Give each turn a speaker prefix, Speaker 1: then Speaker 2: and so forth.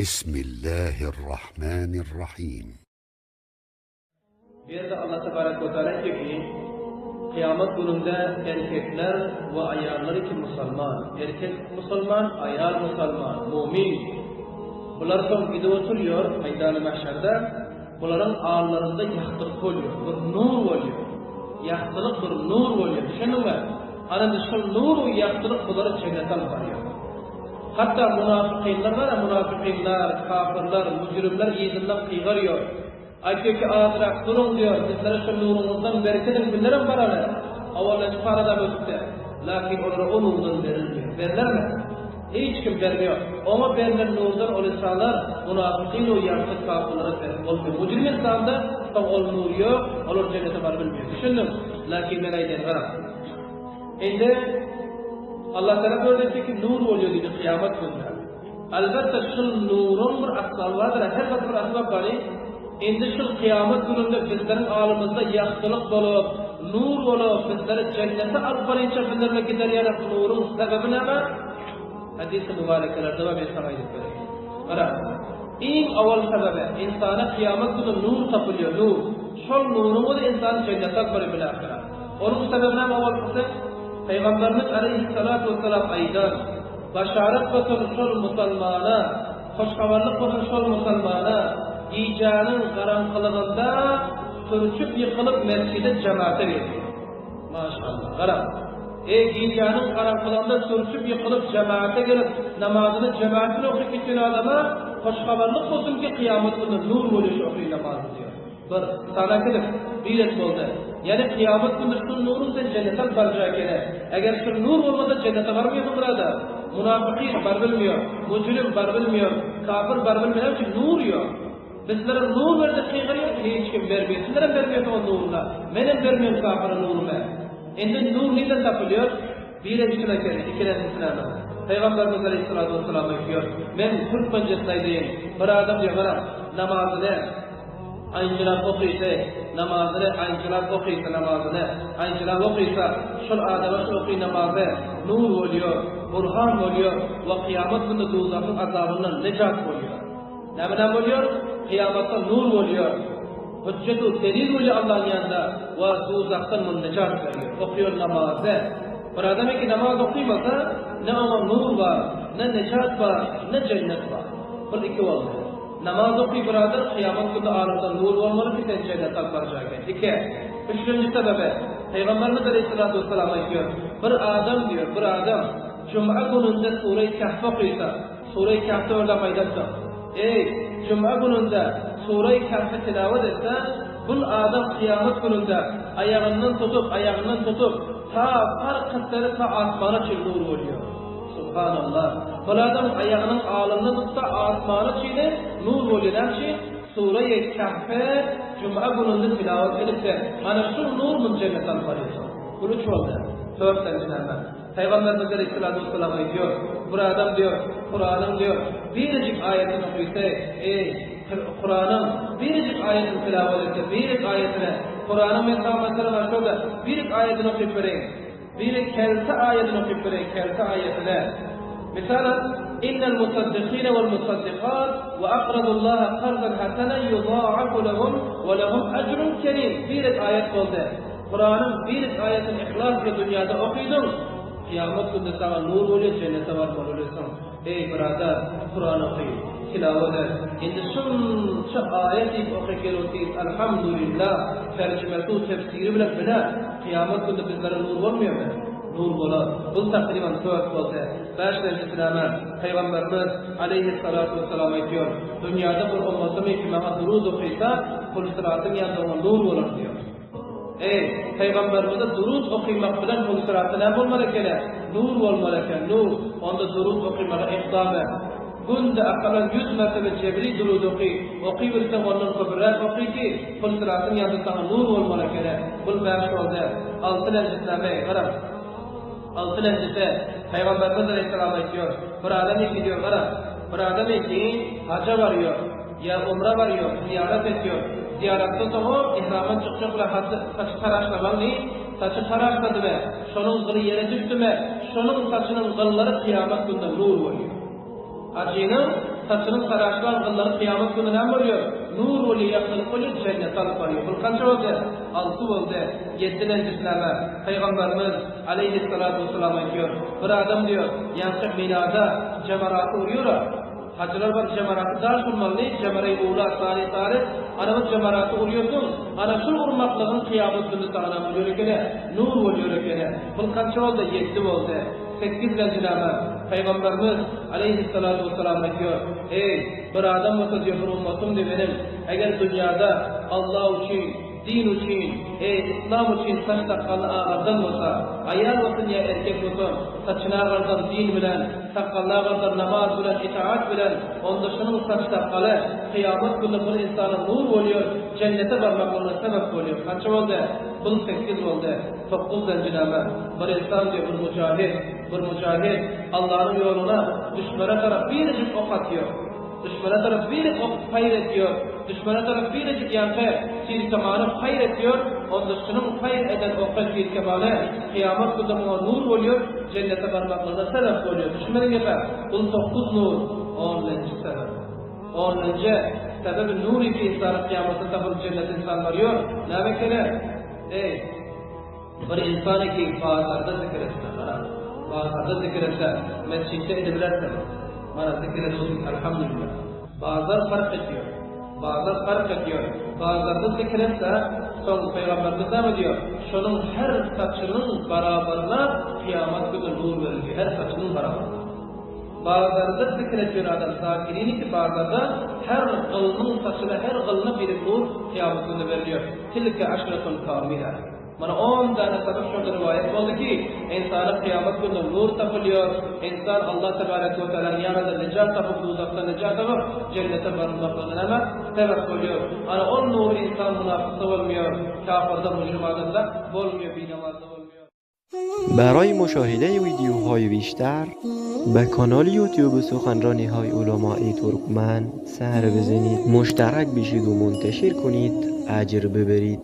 Speaker 1: Bismillahirrahmanirrahim.
Speaker 2: Bu ýerde Allah tebarek we teala aýtýar ki, Kyýamat gününde erkekler we aýallar iki musalman, erkek musalman, aýal musalman, mumin. Bular soň gidip oturýar meýdany mahşerde, bularyň allarynda ýagtylyk bolýar, bir nur bolýar. Ýagtylyk bir nur bolýar, düşündiňmi? Ana indi şol nur we ýagtylyk bulary jennete alyp barýar. Hatda munafykynlar bar-a, munafykynlar, kafyrlar, müjrimler yzyndan gygarýar. Aýtýar ki, Azrak duruň diýýär, bizlere şol nuruňyzdan berkediň, bizlerem baraly. Owalanjy paradam ötüpdi. Lakin olara o nurdan berilmeýär. Berlermi? Hiç kim bermeýär. Oňa berlen nurdan ol ynsanlar, munafykyn we ýagşy kafyrlara berip bolmaýar. Müjrim ynsanda soň ol nur ýok, olar jennete baryp bilmeýär. Düşündiň? Lakin men aýdaýyn, gara. Indi Allah Tagala bu ýerde aýtdy ki, nur bolýar diýdi kyýamat gününde. Elbetde şul nuruň bir asbaby bardyr, her zat bir asbap bary. Indi şul kyýamat gününde bizleriň alymyzda ýagtylyk bolup, nur bolup, bizleri jennete alyp barynça bizler bilen gider ýaly nuruň sebebi näme? Hadysy mübarekelerde bar, men saňa aýdyp bereýin. Gara, iň owal sebebi, ynsana kyýamat güni nur tapylýar, nur. Şol nuruň özi ynsany jennete alyp barýar bilahyra. Onuň sebebi näme owalkysy? Pygamberimiz aleýhissalatu wessalam aýdan, Başarat bolsun şol musalmana, hoş habarlyk bolsun şol musalmana, gijäniň garaňkylygynda sürçüp ýykylyp mesjide jemata geldi. Maşallah. Garaň. Eý, gijäniň garaňkylygynda sürçüp ýykylyp jemata gelip, namazyny jemaat bilen okyp gitýän adama hoş habarlyk bolsun ki, kyýamat günde nur bolýar şu okyýan namazy diýýär. Bir, sana gidip, bir et boldy. Ýani kyýamat güni şul nuruň sen jennete alyp barjak ekeni. Eger şul nur bolmasa jennete barmýarsyň byradar. Munafykyn barbilmiýor, mujrim barbilmiýor, kafir barbilmiýor näme üçin nur ýok. Bizlere nur ber diýip gygyrýar hiç kim bermeýär. Sizlerem bermeýärsiňiz ol nuryna. Menem bermeýän kafyra nurymy. Indi nur nirden tapylýar? Birinjisine ekeni, ikilenjisine-de. Pygamberimiz aleýhissalatu wessalam aýtýar, Men türkmenjesini aýdaýyn, bir adam diýýär, gara, namazyny aýynçylap okysa, namazyny aýynçylap okysa, namazyny aýynçylap okysa, şol adama şu oky namazy nur bolýar, burhan bolýar we kyýamat günde dowzahyň azabyndan nejat bolýar. Nämeden bolýar? Kyýamatda nur bolýar. Hüjjet-u delil bolýar Allahyň ýanynda we duzakdan muny nejat berýär. Okaýan namazy. Bir adam eki namaz okymasa, ne oňa nur bar, ne nejat bar, ne jennet bar. Bir iki boldy. Namaz oky byradar, kyýamat günde alamda nur bolmaly ki seni jennete alyp barjak eken. Iki. Üçünji sebebe, Pygamberimiz aleýhissalatu wessalam aýtýar, Bir adam diýýär, bir adam juma gününde sureý Kehf okysa, Sureý Kehfde ördek aýdapdyr, Eý, juma gününde Sureý Kehfi tilawat etse, bul adam kyýamat gününde aýagyndan tutup, aýagyndan tutup, ta fark kyssary ta asmana çenli nur bolýar. Subhanallah. Bul adam aýagynyň alyndan tutsa asmana çenli nur bolýar. Näme üçin? Sureý Kehfi juma gününde tilawat edipdir. Ana şul nur muny jennete alyp barýar. Bul üç boldy. Dörtlenji näme? Pygamberimiz aleýhissalatu wessalam aýdýar, Bir adam diýýär, Kuranyň diýýär, birejik aýatyny okysa, eý, Kuranyň birejik aýatyny tilawat etse, birek aýatyny, Kuranyň men saňa meselem şurada birek aýatyny okyp bereýin, biri kelte aýatyny okyp bereýin, kelte aýatyny. Meselem, Innel musaddikine wel musaddikat we akradullaha karzan hasanan yudaafu lehum we lehum ejrun kerim. Birek aýat boldy. Kuranyň bir aýatyny yhlas bilen dünýäde okydyň, kyýamat günde saňa nur bolýar, jennete barmaly bolýarsyň. Eý, byradar, Kuran oky, tilawat et. Indi şunça aýat diýip okyp gelip otyrys, Alhamdulillah, terjimesi we tefsiri bilen bile, kyýamat günde bizlere nur bolmaýarmy? Nur bolar. Bu takryban tört boldy. Bäşlenjisi näme? Pygamberimiz, aleýhissalatu wessalam, aýdýar, Dünýäde bir ummatymy ki maňa durud okysa, pul-syratyň ýanynda oňa nur bolar diýýär. Eý, Pygamberimize durud okymak bilen pul-syratda näme bolmaly eken-ä? Nur bolmaly eken, nur. Onda durud okymaga ykdam et. Günde akalan ýüz mertebe jebri durud oky. Okybilseň ondan köpüräk oky ki, pul-syratyň ýanynda saňa nur bolmaly eken-ä. Bul bäş boldy. Altynjysy näme? Gara. Altynjysy, Pygamberimiz aleýhissalam aýtýar, Bir adam iki diýýär, gara. Bir adam iki haja barýar. Ýa umra barýar, zyýarat edýär. Zyýaratdan soň o ihramdan çykjak bilen haçy saçy taraşlamalyny, saçy taraşladymy, şonuň gyly ýere düşdümi, şonuň saçynyň gyllary kyýamat günde nur bolýar. Hajynyň Saçynyň saraşlan gyllary kyýamat güni näme bolýar? Nur bolýar, ýagtylyk bolýar, jennete alyp barýar. Bul kança boldy? Alty boldy. Ýedilenjisi näme? Pygamberimiz, aleýhissalatu wessalam, aýtýar, Bir adam diýýär, ýaňky Minada jemaraty urýar-a. Hajylar baryp jemaraty daş urmalyny, jemreý ula, sani, salis, ana bir jemaraty urýarsyň, ana şul urmaklygyň kyýamat güni saňa näme bolýar ekeni? Nur bolýar ekeni. Bul kança boldy? Ýedi boldy. Sekizlenji näme? Pygamberimiz, aleýhissalatu wessalam, aýtýar, Eý, bir adam bolsa diýýär, bir ummatym diýýär meniň, eger dünýäde Allah üçin, din üçin, eý, yslam üçin saç-sakgalyny agardan bolsa, aýal bolsun ýa erkek bolsun, saçyny agardan din bilen, sakgalyny agardan namaz bilen, itaat bilen, onda şunuň saç-sakgaly kyýamat güni bir ynsana nur bolýar, jennete barmaklygyna sebäp bolýar. Kança boldy? Bul sekiz boldy. Tokuzdanjy näme? Bir ynsan diýýär, bir mujahid, bir mujahid Allanyň ýoluna duşmana tarap birejik ok atýar. Duşmana tarap birek ok paýr etýär. Duşmana tarap birejik ýaňky tirkemany paýr etýär. Onda şunuň paýr eden oky tirkemany kyýamat günde muňa nur bolýar, jennete barmaklygyna sebäp bolýar. Düşünmediň gepe? Bul tokuz nur, onunjy sebäp. Onunjy sebebi nury ki ynsany kyýamatda tapylyp jennete ynsan barýar. Näme ekeni? Eý! Bir ynsan ki bazarda zikir etse, gara, bazarda zikir etse, mesjitde edibilersiň. Mana zikir edip Alhamdulillah. Bazar fark edýär. Bazar fark edýär. Bazarda zikir etse, soň Pygamberimiz näme diýýär? Şonuň her saçynyň barabaryna kyýamat güni nur berilýär. Her saçynyň barabaryna. Bazarda zikir edýän adam zakiriniki bazarda her gylynyň saçyna her gylyna bir nur kyýamat günde berilýär. Tilke aşratun kamila. Mana on däne sebep şonda rowaýat boldy ki, ynsana kyýamat günde nur tapylýar, ynsan Allah tebarek we tealanyň ýanynda nejat tapyp duzakdan nejat tapyp jennete barylmaklygyna näme sebep bolýar. Ana ol nur ynsan munafykda bolmaýar, kafyrda mujrim adamda bolmaýar, binamazda bolmaýar.
Speaker 3: برای مشاهده ویدیوهای بیشتر به کانال یوتیوب سخنرانی های علمای ترکمن سر بزنید مشترک بشید و منتشر کنید اجر ببرید.